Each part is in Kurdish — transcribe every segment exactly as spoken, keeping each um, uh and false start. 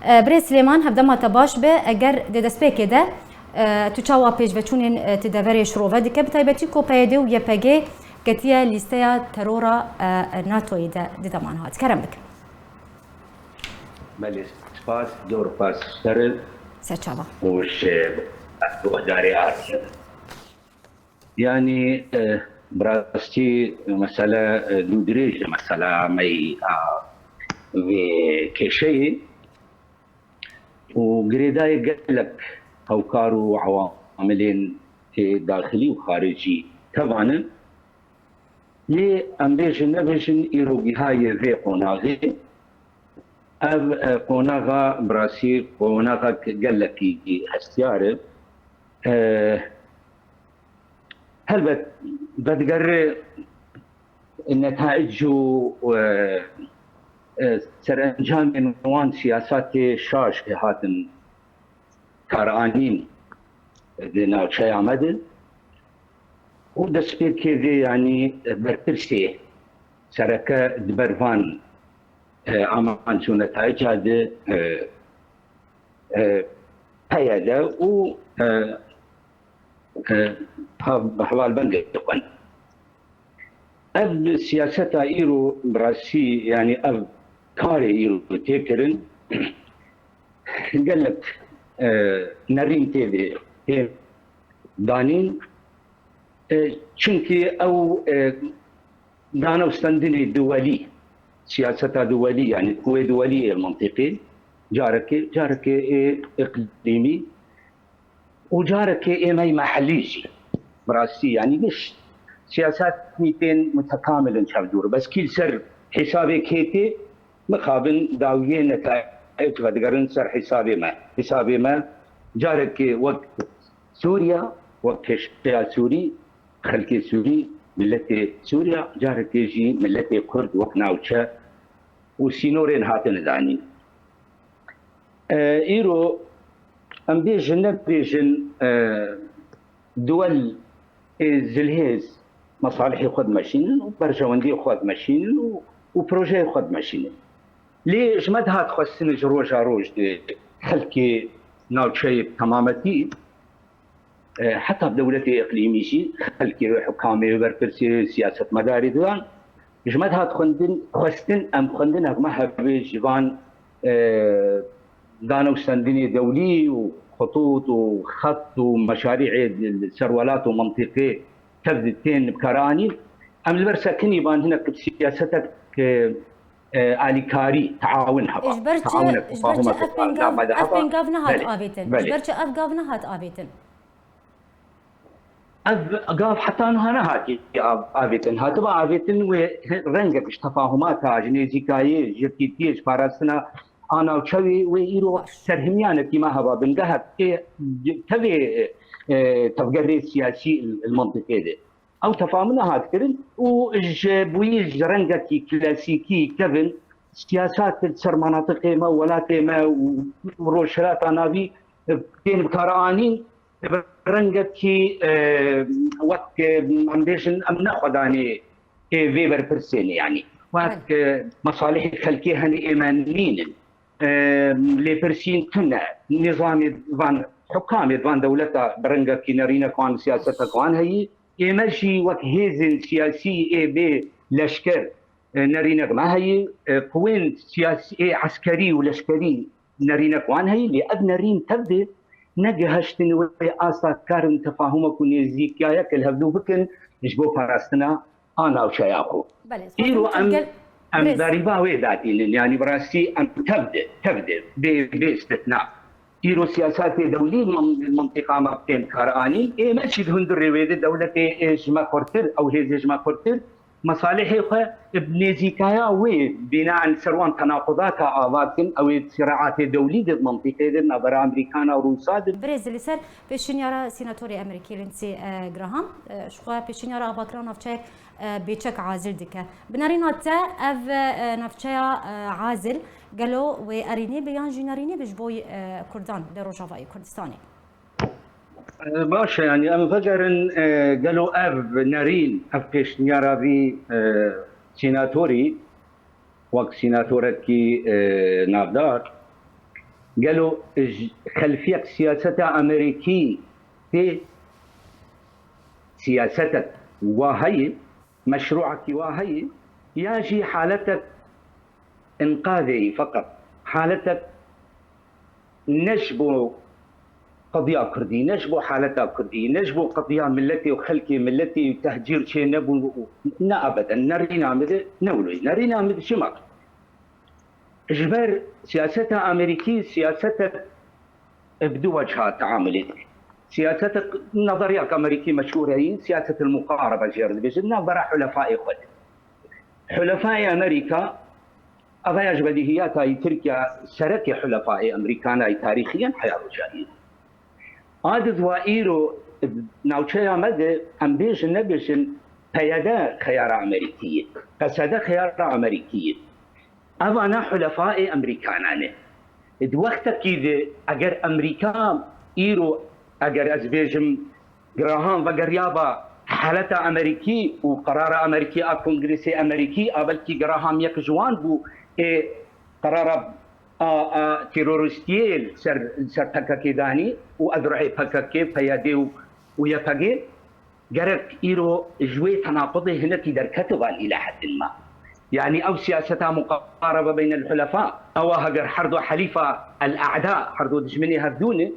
E, Birêz Silêman, hevdema te baş be, eger di destpêkê de, e, tu çawa pêşveçûnên, e, ti deverê şirove dike, bi taybetî ku P Y D û Y P G ketiye lîsteya terora, e, NATOyê de di deman hat? Kerem bike. Belê, spas, zor spas ji te re. Serçava. Û ji guhdarê Aziya. Yanî, e, bi rastî mesele, e, dûdirêj e mesela me yî a vê kêşeyê û girêdayê gelek hewkar û ewamilên, e, daxilî û xaricî tevan in. Lê em bêjin nebêjin îro gihaye vê qonaxê. Ev, e, qonaxa bi rastî qonaxek gelekî hestiyar e. E, Helbet vedigere netaic û, e, e, serencamên wan siyasatê şaş ke hatin karanîn di navçeya me de û destpêkê vê yanî berpirsê sereke di ber van, e, amanc û netaica de, e, e, heye de û, e, e, hev-, hevalbendê dixwin. Ev siyaseta îro bi rastî, yanî ev karê îro tê kirin, gelek, e, nerîn tê de tê danîn. E, çimkî ew, e, danewstendinê duwelî, siyaseta duwelî, yanî quwê duwelî yê mintîqê, carekê, carekê ê îqlîmî, û carekê ê me yî mehellî jî. Bi rastî, yanî giş siyasetî tên mutekamil in çavdûr. Bes kî li ser hesabê kê tê, mixabin dawiyê netayec vedigerin ser hesabê me. Hesabê me carekê wek Sûriya, wek kêşeya Sûrî, xelkê Sûrî, miletê Sûriya, carekê jî miletê Kurd wek navçe û sînorên hatine danîn. E, îro em bêjin nebêjin, e, duwel ê zilhêz mesalihê xwe dimeşînin û berjewendiyê xwe dimeşînin û, û projeyê xwe dimeşînin. Lê ji me dihat xwestin ji roja roj di xelkê navçeyê bi temametî, e, heta bi dewletê îqlîmî jî xelkê wê, hukamê wê, berpirsê wê, siyasetmedarê didan, ji me dihat xwendin, xwestin em xwendina me hebe ji van, e, danewstendinê dewlî û xutût û xet û meşarî'ê li ser welat û mintîqê tev di tên bi kar anîn. Em li ber sekinî van hinek siyasetek, e, e, alîkarî, teawin heba. Ji ber çi, Teawine ji ber çi tefahuma ev pêngav, nav me de ev heba. Pêngav nehat Belê, avêtin? Ji belê. Ber çi ev gav nehat avêtin? Ev gav heta niha nehatiye av-, avêtin. Hatiba avêtin wê rengek ji tefahumata, ji nêzîkayê, ji yekîtiyê, ji parastina a navçewê wê îro Baş. Serhimiyanekî me heba bingehek ê tevê, e, tevgerê siyasî li, li mintîqê de. Ew tefahum nehat kirin û ji bûyî ji rengekî klasîkî kevin siyasat li ser menatiqê me, welatê me û, û Rojhilata Navî, e, tên bi kar anîn. Bi rengekî, e, wek, e, em bêjin, em ne xwedanê, e, vê berpirsê ne, yanî wek, Belê. E, mesalihê xelkê henê ê me nînin. E, lêpirsîn tune, nîzamê van, hukamê van dewleta bi rengekî nerînek wan, siyasetek wan heyî. Ê me jî wek hêzên siyasî ê bê leşker, e, nerînek me heyî. E, quwên siyasî ê eskerî û leşkerî nerînek wan heyî, lê ev nerîn tev de negihiştin wê asta karin tefahumek û nêzîkiyayek li hevdû bikin ji bo parastina a navçeya xwe. Belê, Îro em, gel-, em Birêz. Berîva wê datînin, yanî bi rastî em tev de, tev de, bê, bê îstitna. Îro siyasatê dewlî min-, mintîqa me tên kar anîn, ê me jî di hundirê wê de dewletê ê ji me xurtir, ew hêzê ji me xurtir, mesalihê xwe bi nêzîkaya wê bînan ser wan tenaqudata ava dikin, ew ê siraatê dewlî de di mintîqê de navbera Amerîkana û Rûsa de. Birêz, li ser pêşinyara sînatorê Amerîkî Lindsey, e, Graham, e, ji xwe pêşinyara avakirina navçeyek, e, bêçek azil dike. Bi nerîna te ev, e, navçeya, e, azil gelo wê erînî be yan jî nerînî be ji bo, e, Kurdan li Rojavayê Kurdistanê? E, baş e, yanî em vegerin, e, gelo ev nerîn, ev pêşniyara vî, e, sînatorî, wek sînatorekî, e, navdar, Gelo ji xelfiyek siyaseta Amerîkî tê, siyasetek wa heye, meşrûekî wa heye, ya jî haletek înqazê yî feqet, haletek ne ji bo qediya Kurdî, ne ji bo haleta Kurdî, ne ji bo qediya miletê û xelkê miletê û tehcîr çê nebûn û ne ebeden, ne rîna min de, ne wilo, ne rîna min de çima? Ji ber siyaseta Amerîkî siyasetek bi du weciha teamulê dike. Siyasetek, nazeriyek Amerîkî meşhûr heye, siyasetil muqarebe jê re dibêjin, navbera hulefayê xwe de. Hulefayê Amerîka, ava ya ji bedîhiyata yî Tirkiye serekê hulefayê Amerîkanayî tarîxî yên heya rojayî. A di wa îro navçeya me de em bêjin nebêjin P Y D xeyara Amerîkî ye, Qesede xeyara Amerîkî ye. Evana hulefayê Amerîkana ne. Di wextekî de eger Amerîka îro, eger ez bêjim, Graham vegeriyaba haleta Amerîkî û qerara Amerîkî a Kongresê Amerîkî a belkî Graham yek ji wan bû ê qerara a, a teroristiyê li ser, li ser P K K danî û ezrohê P K K, P Y D û, û Y P G. Gerek îro ji wê tenaqudê hinekî derketiba lî li hedin ma. Yanî ew siyaseta muqarebe beynel hulefa, ewa heger herdo helîfa el a'da, herdo dijminê hevdû ne,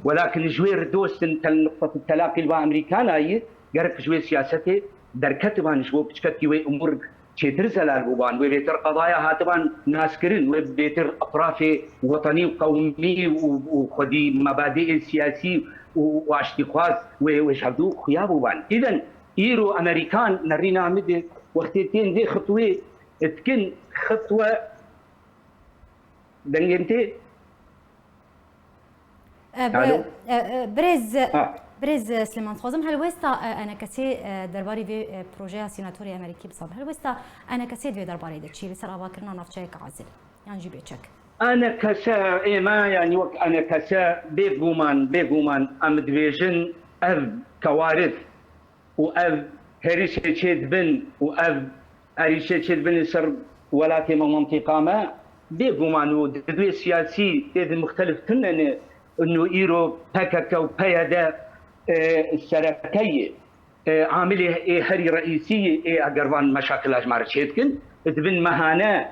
welakin ji wê re dost in tel nuqtet telaqî li ba Amerîkanayî, gerek ji wê siyasetê derketiban ji bo piçkekî wê umur çêtir zelal bûban, wê bêtir qedaya hatiban naskirin, wê bêtir etrafê wetenî û qewmî û, û xwedî mebadîê siyasî û, û aştîxwaz wê, wê ji hevdû xuya bûban. Îden îro Amerîkan nerîna min de wextê tên vê xitwê dikin, xitwe dengên tê. E, bi-, Alo? e, e, birêz, Ha. Birêz Silêman, dixwazim helwêsta, e, enekesê, e, derbarê vê, e, projeya sînatorê Amerîkî bizanim. Helwêsta enekesê di vê derbarê de çi ye li ser avakirina navçeyek ezil? Yan jî bêçek? Enekese, ê me, yanî wek enekese, bêguman, bêguman em dibêjin ev kewaris û ev hêrişê çêdibin û ev êrîşê çêdibin li ser welatê me, mintîqa me, bêguman û di duê siyasî tê di muxtelif tune ne, û îro P K K û P Y D, e, sereke ye, e, amilê ê herî reîsî ye, ê eger van meşakila ji me re çêdikin, dibin mehane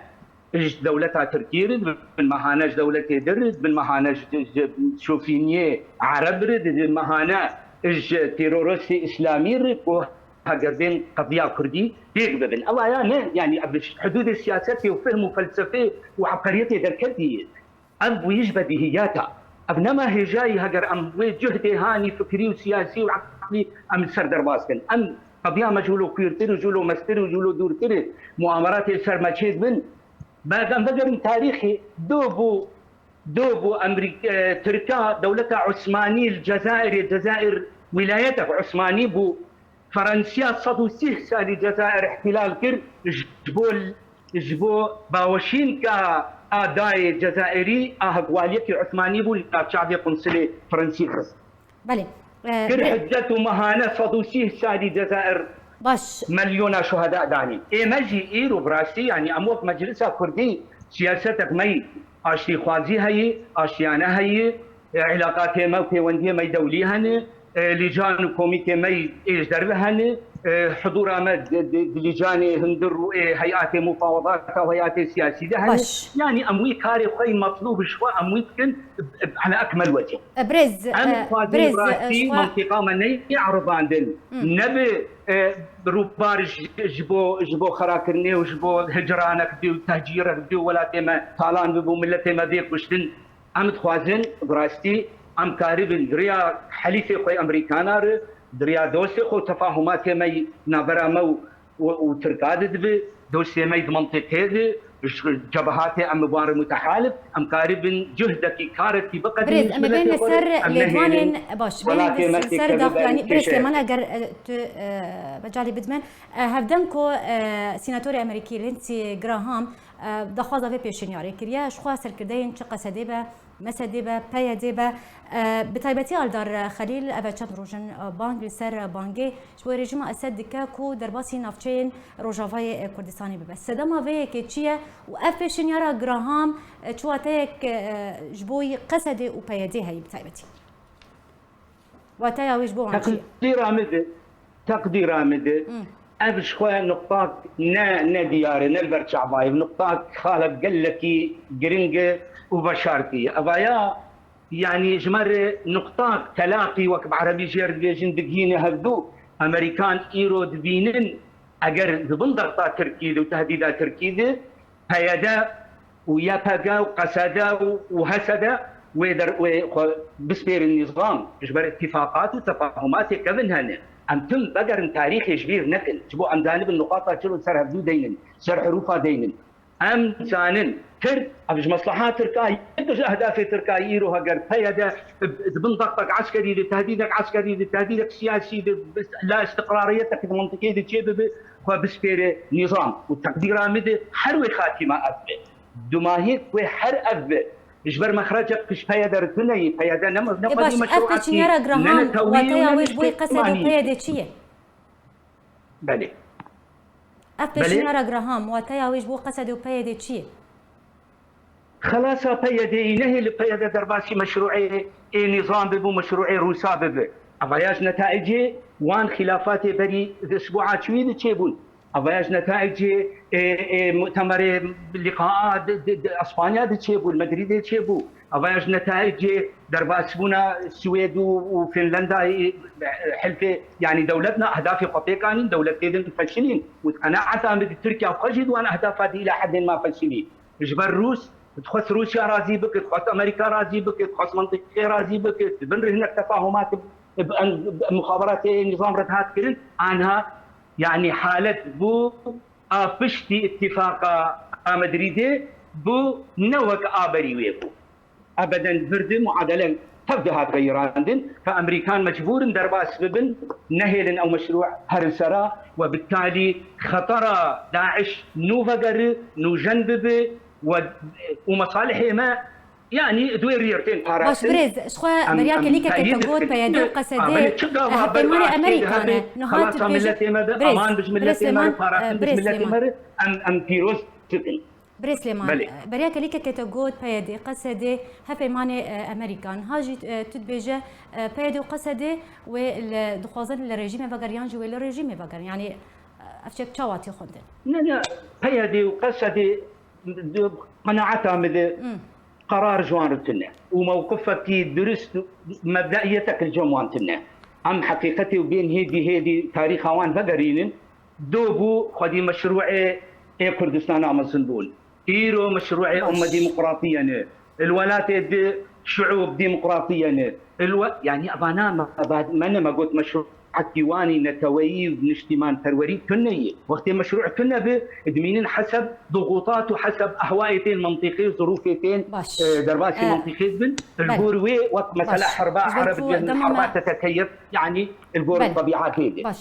ji dewleta Tirkiyê re, dibin mehane ji dewletê dir re, dibin mehane ji, ji şofîniyê Ereb re, dibin mehane ji teroristê Îslamî re ku heger bên qediya Kurdî têk bibin. Ewa ya ne, yanî ev ji hidûdê siyasetê û fehm û felsefê û ebqeriyetê derketiye. Ev bûyî ji bedîhiyata. Ev nema hêjayî heger em wê cuhdê hanî fikrî û siyasî û eqlî em li ser derbas kin. Em qediya me ji wilo kûrtir û ji wilo mestir û ji wilo dûrtir e. Muameratê li ser me çêdibin. Belê em vegerin tarîxê, do bû, do bû Amerîk-, e, Tirka, dewleta Osmanî li Cezayirê, Cezayir wîlayetek Osmanî bû. Ferensiya sed û sîh salî Cezayir îhtilal kir, ji bo, ji bo baweşînka a dayê Cezayirî, a hekwaliyekî Osmanî bû, li navçavê qunsulê Ferensî xist. Belê. E, Kir be- hicret û mehane sed û sîh salî Cezayir Baş. Milyona şuheda danî. Ê me jî îro bi rastî, yanî em wek Meclisa Kurdî siyasetek me yî aştîxwazî heye, aştiyane heye, e, îlaqatê me û pêwendiyê me yî dewlî hene, e, lîcan û komîkê me yî ê ji derve hene, e, hidûra me di, di, di lîcanê hundir û ê heyatê mufawedata û heyatê siyasî de hene. Baş. Yanî em wî karê xwe yî metlûb ji xwe em wî dikin, e, ala ekmel wecih. E, birêz, Em e, dixwazin birêz, e, rastî ji xwe mintîqa me neyê eribandin. Hmm. Nebe, e, rûbar ji, ji bo, ji bo xerakirinê û ji bo hicranek bê û tehcîrek bê û welatê me talan bibe û miletê me bê kuştin. Em dixwazin bi rastî em karibin di riya helîfê xwe Amerîkana re, di riya dostê xwe û tefahumatê me yî navbera me û û, û Tirka de dibe, dostê me yî di mintîqê de, ji cebehatê em bi wan re mutehalif, em karibin cuhdekî, karekî biqedînin. Birêz, em ê bên li ser lêdwanên, baş, bên li ser daxuyanî, birêz Silêman, eger, e, tu, e, mecalî bidmen, e, hevdem ku, e, sînatorê Amerîkî Lindsey Graham, e, daxwaza vê pêşinyarê kiriye. Ji xwe serkirdeyên çi Qesedê be, Mesedê be, P Y D be, e, bi taybetî Aldar Xelîl, ev e çend roj in, e, bang li ser bangê ji bo rejîma Esed dike ku derbasî navçeyên Rojavayê, e, Kurdistanê bibe. Sedema vê yekê çi ye û ev pêşinyara Graham, e, çi wateyek, e, ji bo Qesedê û P Y D heyî bi taybetî? Wateya wê ji bo wan çi ye? Teqdîra min de, teqdîra min de, Hmm. ev ji xwe nuqtak ne, ne diyar e, ne li ber çavayê, ev nuqtak xalek gelekî giring e û veşartî ye. Evaya, yanî ji me re nuqtak telaqî, wek bi erebî jê re dibêjin, digihîne hevdû. Amerîkan îro dibînin, eger di bin dexta Tirkî de û tehdîda Tirkî de, P Y D û Y P G û Qesede û, û Hesede wê der, wê xwe bispêrin nîzam, ji ber îtîfaqat û tefahumatê kevin hene. Em tim vegerin tarîxê ji bîr nekin. Ji bo em zanibin nuqata çilo ser hevdû deynin, ser herûfa deynin. Em zanin Tirk, ev ji mesleha Tirka, yek ji ehdafê Tirka îro heger P Y D di bin dextek eskerî de, tehdîdek eskerî de, tehdîdek siyasî de, la istiqrariyetek di mintîqê de çê bibe, xwe bispêre nîzam û teqdîra min de her wê xatîma ev be. Dumahî wê her ev be. Ji ber mexrecek ji P Y D re tune ye. P Y D ne, ne Ê xwedî baş, ev meşruatî, pêşinyara ne Graham, netewî û wateya ne wê ji bo Qesedê û niştimanî. P Y D çi ye? Belê. Ev Belê. pêşinyara Graham, wateya wê ji bo Qesedê û P Y D çi ye? Xelasa P Y D'yî nehêli P Y D derbasî meşrûê ê nîzam bibe û meşrûê Rûsa bibe. Eva ya ji netaicê wan xîlafatê berî di isbu'a çûyî de çêbûn. Eva ya ji netaicê ê, ê mu'temerê, liqaa di, di, di Espanya de çêbû, li Madrîdê çêbû. Eva ya ji netaicê derbasbûna Swêd û, û Finlandayê, e, hilfê, yanî dewletna ehdafê xwe pêk anîn, dewletê din feşilîn. Û di qenaeta min di Tirkiya xwe jî di wan ehdafa de îla hedên ma feşilî. Ji ber Rûs, dixwest Rûsya razî bike, dixwest Amerîka razî bike, dixwest mentiqê razî bike, di bin rihnek tefahumat bi, bi, bi muxaberatê nîzam re dihat kirin, anha, yanî halet bû, a piştî îtîfaqa a Madrîdê bû, ne wek a berî wê bû. Ebeden vir di muadele tev dihat qeyirandin, ka Amerîkan mecbûr in derbas bibin, nehêlin ew meşrû herin sera, we bi talî xetera DAIŞ nû vegeri, nûjen bibi, we, û mesalihê me, yanî di wê rûyê tên Baş parastin. Birêz, ji xwe Em, beriya em kelîkekê teyîd te got, dikin. P Y D û Qesedê, Belê, çi gava hevpeymanê berî Amerîkan e. Hebe, Niha tu xelasa dibêjî, miletê me be, birêz, aman bi ji birêz miletê me Lêman, re, parastin e, bi ji birêz miletê Lêman. me re, em, em pîroz Birêz Lêman, Belê. Beriya kelîkekê te got, P Y D, Qesedê, hevpeymanê, e, Amerîkan. Ha jî, e, tu dibêje, e, P Y D û Qesedê wê li, dixwazin li rejîmê vegerin yan jî wê li rejîmê vegerin. Yanî, e, ev çek çawa tê xwendin? Ne, ne, P Y D û Qesedê di qenaeta min de Hmm. qerar ji wan re tune. Û mewqifekî dirust, mebdaiyetek li cem wan tune. Em heqîqetê û bên hêdî hêdî tarîxa wan vegerînin. Do bû xwedî meşrûê ê Kurdistana mezin bûn. Îro meşrûê Baş. umma demokratiye ne. Li welatê di şuûb demokratiye ne. Li we-, yanî evana me, me ne me got meşrû ektîwanî neteweyî û niştîmanperwerî tune ye. Wextê meşrû tune bi, dimînin heseb duxûtat û heseb ehwayê tên mintîqê, zirûfê tên, Baş. e, derbasî E, mintîqê dibin. Li belê. gor wê wek mesela Baş. herba Ji ber ereb ku dibin, dema me herba tetekeyir, yanî li gor Belê. tebîatê de. Baş.